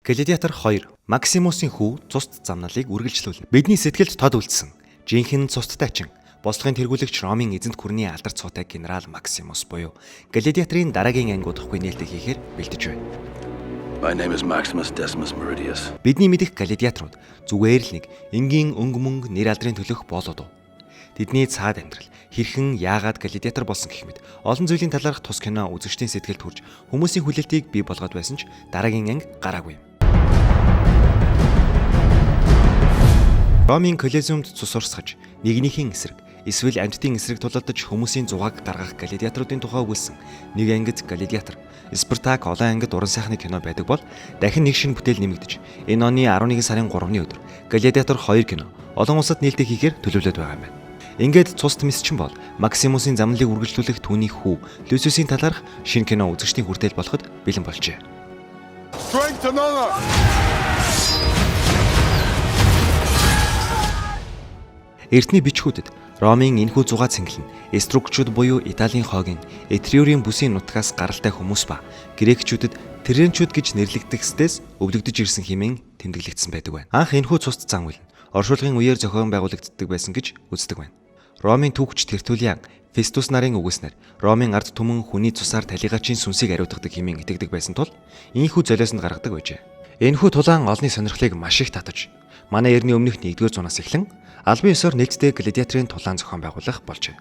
Гладиатор 2 Максимусын хүү цуст замналыг үргэлжлүүлнэ. Бидний сэтгэлд тод үлдсэн. Жинхэнэ цуст тачин. Бослогын тэргүүлэгч Ромын эзэнт гүрний алдар цуутай генерал Максимус буюу Гладиаторын дараагийн анги удахгүй нээлттэй хийхээр бэлдэж байна. My name is Maximus Decimus Meridius. Бидний мэдих гладиаторууд зүгээр л нэг энгийн өнгө мөнгө нэр алдрын төлөх боолууд уу? Тэдний цаад амьдрал хэрхэн яагаад гладиатор болсон гэх мэт олон зүйлийн талаарх тус кино үзэгчдийн сэтгэлд хүрж хүмүүсийн хүлээлтийг бий болгоод байсан ч дараагийн анги гараагүй юм. Ромын Колизеумд цус урсгаж нэгнийхэн эсрэг эсвэл амьтдын эсрэг тулалдаж хүмүүсийн зугааг гаргах гладиаторуудын тухай өгүүлсэн нэг ангид Гладиатор, Спартак олон ангид уран сайхны кино байдаг бол дахин нэг шинэ бүтээл нэмэгдэж энэ оны 11 сарын 3-ны өдөр Гладиатор 2 кино олон улсад нээлттэй хийхээр төлөвлөд байгаа юм байна. Ингээд цуст мисчин бол Максимусын замналыг үргэлжлүүлэх түүний хүү Люциусын талаарх шинэ кино үзэгчдийн хүртэл болоход бэлэн болжээ. Strength and honor! Эртний бичгүүдэд Ромын энэхүү зугаа цэнгэл нь эструкчууд буюу Италийн хогийн Этрюрийн бүсийн нутгаас гаралтай хүмүүс ба грекчүүдэд Тренчүүд гэж нэрлэгдэхсдээс өвлөгдөж ирсэн хэмээн тэмдэглэгдсэн байдаг байна. Анх энэхүү цуст зан үйл нь оршуулгын үеэр зохион байгуулагддаг байсан гэж үздэг байна. Ромын түүхч Тертулиан Фестус нарын үгүйснээр Ромын ард түмэн хүний цусаар талигачийн сүнсийг ариутгадаг хэмээн итгэдэг байсан тул энэхүү золиосонд гаргадаг байжээ. Энэхүү тулаан олонний сонирхлыг маш их татаж манай эртний өмнөх 1-р зуунаас эхлэн албан ёсоор нээлттэй гладиаторын тулаан зохион байгуулах болжээ.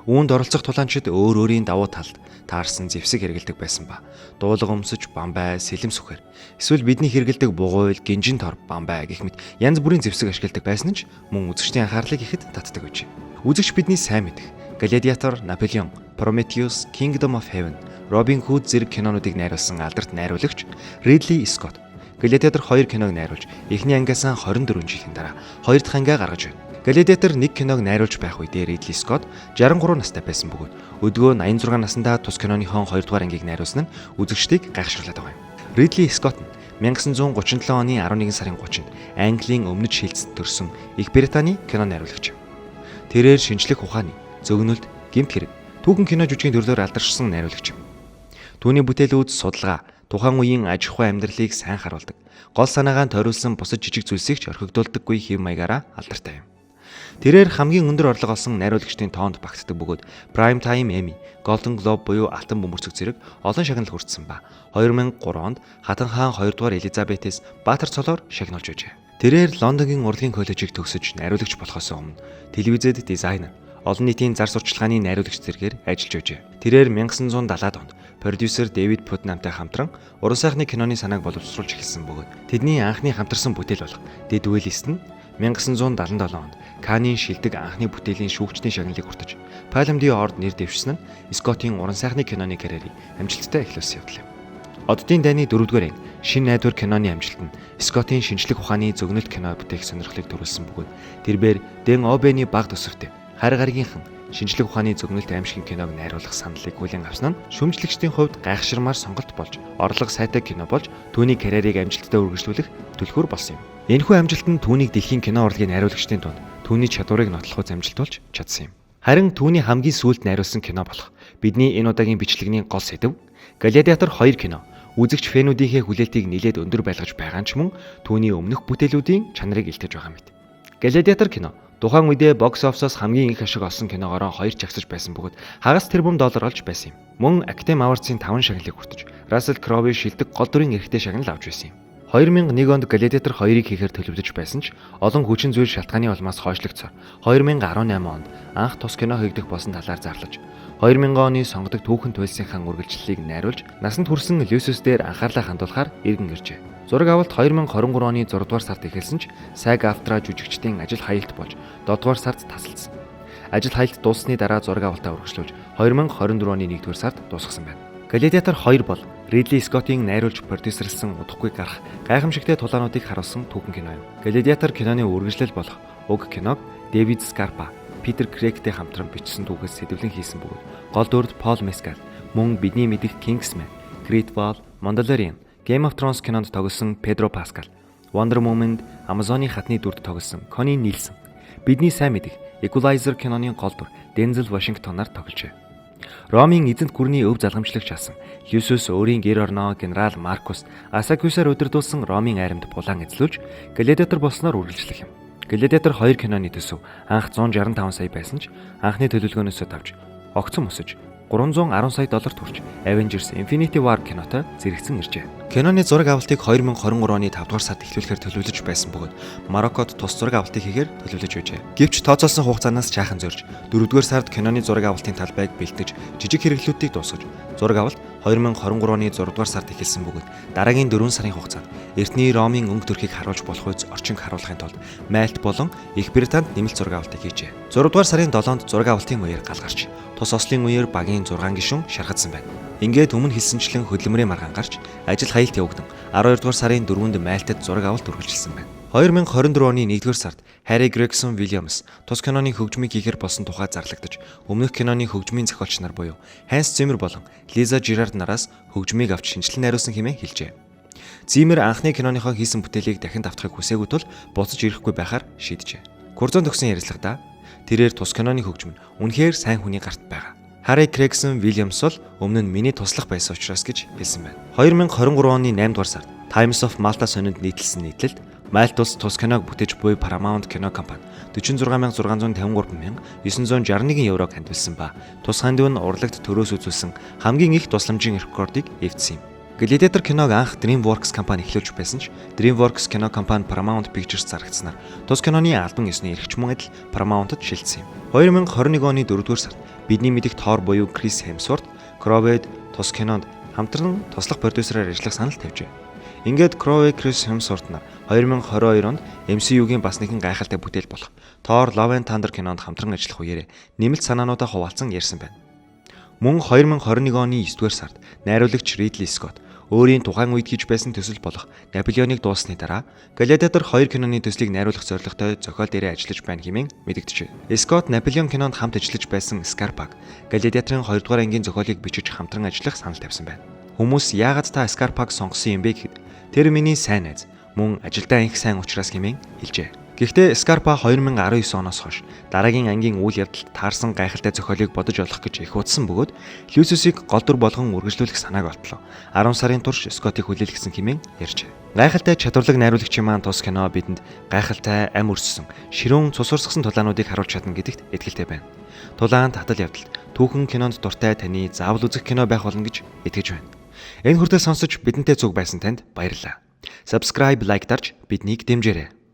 Үүнд оролцох тулаанчид өөр өөрийн давуу талд таарсан зэвсэг хэрэглэдэг байсан ба дуулга өмсөж бамбай, сэлэм сүхээр эсвэл бидний хэрэглэдэг бугуйл, гинжин тор, бамбай гэх мэт янз бүрийн зэвсэг ашигладаг байсан ч мөн үзэгчдийн анхаарлыг ихэд татдаг байжээ. Үзэгч бидний сайн мэдэх Гладиатор, Наполеон, Prometheus, Kingdom of Heaven, Robin Hood зэрэг кинонуудыг найруулсан алдарт найруулагч Ридли Скотт Гладиатор 2 киног найруулж эхний ангиасаа 24 жилийн дараа хоёр дахь ангиа гаргаж байна. Гладиатор 1 киног найруулж байх үедээ Ридли Скотт 63 настай байсан бөгөөд өдгөө 86 наснда тус киноныхон 2 дугаар ангийг найруулсан нь үзэгчдийг гайхшруулад байгаа юм. Ридли Скотт нь 1937 оны 11 сарын 30-нд Английн өмнөд шилжсэнд төрсэн Их Британий кино найруулагч юм. Тэрээр шинжлэх ухааны, зөгнөлт, гэмт хэрэг, түүхэн кино жүжигийн төрлөөр алдаршсан найруулагч юм. Түүний бүтээлүүд судалгаа, тухайн үеийн аж ахуй амьдралыг сайн харуулдаг. Гол санаагаа тойруулсан бусад жижиг зүйлсийг ч орхигдуулдаггүй хэв маягаараа алдартай юм. Тэрээр хамгийн өндөр орлого олсон найруулагчдын тоонд багтдаг бөгөөд Prime Time Emmy, Golden Globe буюу алтан бөмбөрцөг зэрэг олон шагнал хүртсэн ба 2003 онд Хатан хаан 2 дугаар Элизабетээс Баатар цолоор шагнуулж байжээ. Тэрээр Лондонгийн урлагийн коллежийг төгсөж найруулагч болохоос өмнө телевизэд дизайнер, олон нийтийн зар сурталчилгааны найруулагч зэргээр ажиллаж байжээ. Тэрээр 1970-ад онд продюсер Дэвид Путнамтай хамтран уран сайхны киноны санааг боловсруулж эхэлсэн бөгөөд тэдний анхны хамтарсан бүтээл болох The Duelist нь 1977 онд Каннын шилдэг анхны бүтээлийн шүүгчдийн шагналыг хүртэж Palme d'Or-д нэр дэвшсэн нь Скоттын уран сайхны киноны карьерийг амжилттай эхлүүлсэн явдал юм. Оддын дайны 4-р анги шинэ найдвар киноны амжилт нь Скоттын шинжлэх ухааны зөгнөлт кино бүтээх сонирхлыг төрүүлсэн бөгөөд тэрбээр Дэн Обены баг төсөвтэй Хар гаргийнхан шинжлэх ухааны зөгнөлт аимшигын киног найруулах саналыг хүлээн авсан нь шүүмжлэгчдийн хувьд гайхширмаар сонголт болж орлого сайтай кино болж түүний карьерийг амжилттай үргэлжлүүлэх түлхүүр болсон юм. Энэхүү амжилт нь түүнийг дэлхийн кино урлагийн найруулагчдын дунд түүний чадварыг нотлохуйц амжилт болж чадсан юм. Харин түүний хамгийн сүүлд найруулсан кино болох бидний энэ удаагийн бичлэгний гол сэдэв Гладиатор 2 кино үзэгч фэнүүдийнхээ хүлээлтийг нилээд өндөр байлгаж байгаа нь ч мөн түүний өмнөх бүтээлүүдийн чанарыг илтгэж байгаа мэт. Гладиатор кино тухайн үедээ box office-оос хамгийн их ашиг олсон киногоороо хоёр чагсаж байсан бөгөөд хагас тэрбум доллар олж байсан юм. Мөн Academy Awards-ын 5 шагналыг хүртэж Russell Crowe шилдэг гол дүрийн эрхтэй шагнал авч байсан юм. 2001 онд Gladiator 2-ыг хийхээр төлөвлөж байсан ч олон хүчин зүйл шалтгааны улмаас хойшлогдсоор 2018 онд анх тус кино хийгдэх болсон талаар зарлаж 2000 оны сонгодог түүхэн туйлсынхаа үргэлжлэлийг найруулж насанд хүрсэн Люциус дээр анхаарлаа хандуулахаар иргэн иржээ. Зураг авалт 2023 оны 6 дугаар сард эхэлсэн ч SAG-AFTRA жүжигчдийн ажил хаялт болж 7 дугаар сард тасалдсан. Ажил хаялт дууссаны дараа зураг авалтаа үргэлжлүүлж 2024 оны 1 дугаар сард дуусгасан байна. Гладиатор 2 бол Ридли Скоттын найруулж продюсерлсан удахгүй гарах гайхамшигтай тулаануудыг харуулсан түүхэн кино юм. Гладиатор киноны үргэлжлэл болох уг киног Дэвид Скарпа, Питер Крэгтэй хамтран бичсэн түүхээс сэдэвлэн хийсэн бөгөөд гол дүрд Пол Мескал, мөн бидний мэдих Kingsman, Great Wall, Mandalorian, Game of Thrones кинонд тоглосон Педро Паскал, Wonder Woman-д Amazon-ы хатны дүрд тоглосон Кони Нилсон, бидний сайн мэдих Equalizer киноны гол дүр Дензел Вашингтонаар тогложээ. Ромын эзэнт гүрний өв залгамжлагч асан Люциус өөрийн гэр орноо генерал Маркус Асакусаар удирдуулсан Ромын айрамд булаан эзлүүлж гладиатор болсноор үргэлжлэх юм. Гладиатор 2 киноны төсөв анх 165 сая байсан ч анхны төлөвлөгөөнөөсөө давж огцом өсөж 310 сая долларт хүрч Avengers Infinity War кинотой зэрэгцэн иржээ. Киноны зураг авалтыг 2023 оны 5 дугаар сард эхлүүлэхээр төлөвлөж байсан бөгөөд Мароккод тус зураг авалтыг хийхээр төлөвлөж байжээ. Гэвч тооцоолсон хугацаанаас жаахан зорж 4 дугаар сард киноны зураг авалтын талбайг бэлтгэж жижиг хэрэглүүдийг дуусгаж зураг авалт 2023 оны 6 дугаар сард эхэлсэн бөгөөд дараагийн 4 сарын хугацаанд эртний Ромын өнгө төрхийг харуулж болох үз орчинг харуулахын тулд Мальт болон Их Британд нэмэлт зураг авалтыг хийжээ. 6 дугаар сарын 7-нд зураг авалтын үеэр гал гарч тус ослын үеэр багийн 6 гишүүн шархадсан байна. Ингээд өмнө хэлсэнчлэн хөдөлмөрийн маргаан гарч ажил хаялт явагдан 12 дугаар сарын 4-нд Мальтад зураг авалт үргэлжилсэн байна. 2024 оны 1-р сард Harry Gregson Williams тус киноны хөгжмийг хийхээр болсон тухай зарлагдаж, өмнөх киноны хөгжмийн зохиолч нар буюу Hans Zimmer болон Lisa Gerrard нараас хөгжмийг авч шинэчлэн найруулсан хэмээн хэлжээ. Zimmer анхны киноныхоо хийсэн бүтээлийг дахин давтахыг хүсээгүй тул буцаж ирэхгүй байхаар шийджээ. Курзон төгсөн ярилцлагадаа тэрээр тус киноны хөгжим нь үнэхээр сайн хүний гарт байгаа. Harry Gregson Williams бол өмнө нь миний туслах байсан учраас гэж хэлсэн байна. 2023 оны 8 дугаар сард Times of Malta сонинд нийтэлсэн нийтлэлд Мальт улс тус киног бүтээж буй Paramount кино компани 46,653,961 еврог хандивлсан ба тус хандив нь урлагт төрөөс үзүүлсэн хамгийн их тусламжийн рекордыг эвдсэн юм. Gladiator киног анх DreamWorks компани эхлүүлж байсан ч DreamWorks кино компани Paramount Pictures зарагдсанаар тус киноны албан ёсны эрхч мөн адил Paramount-д шилжсэн юм. 2021 оны 4-р сард бидний мэдих Thor буюу Крис Хемсворт Кровед тус кинонд хамтран туслах продюсераар ажиллах санал тавьжээ. Ингээд Крове Крис Хемсворт нар 2022 онд MCU-гийн бас нэгэн гайхалтай бүтээл болох Thor Love and Thunder кинонд хамтран ажиллах үеэрээ нэмэлт санаануудаа хуваалцан ярьсан байна. Мөн 2021 оны 9-р сард найруулагч Ридли Скотт өөрийн тухайн үед хийж байсан төсөл болох Наполеоныг дууссаны дараа Gladiator 2 киноны төслийг найруулах зорилготой зохиол дээрээ ажиллаж байна хэмээн мэдэгджээ. Скотт Наполеон кинонд хамт ажиллаж байсан Скарпаг Gladiator-ын 2 дугаар ангийн зохиолыг бичиж хамтран ажиллах санал тавьсан байна. Хүмүүс яагаад та Скарпаг сонгосон юм бэ гэхэд тэр миний сайн найз мөн ажилдаа инх сайн учраас хэмээн хэлжээ. Гэхдээ Скарпа 2019 оноос хойш дараагийн ангийн үйл явдалд таарсан гайхалтай зохиолыг бодож олох гэж их удсан бөгөөд Люциусыг гол дүр болгон үргэлжлүүлэх санааг олтлоо. 10 сарын турш Скоттыг хүлээлгэсэн хэмээн ярьжээ. Гайхалтай чадварлаг найруулагчийн маань тус кино бидэнд гайхалтай ам өрссөн, ширүүн цус урсгасан тулаануудыг харуулж чадна гэдэгт итгэлтэй байна. Тулаан татал явдалд түүхэн кинонд дуртай таны заавал үзэх кино байх болно гэж итгэж байна. Энэ хүртэл сонсож бидэнтэй цуг байсан танд баярлалаа. Subscribe, like дарж биднийг дэмжээрэй.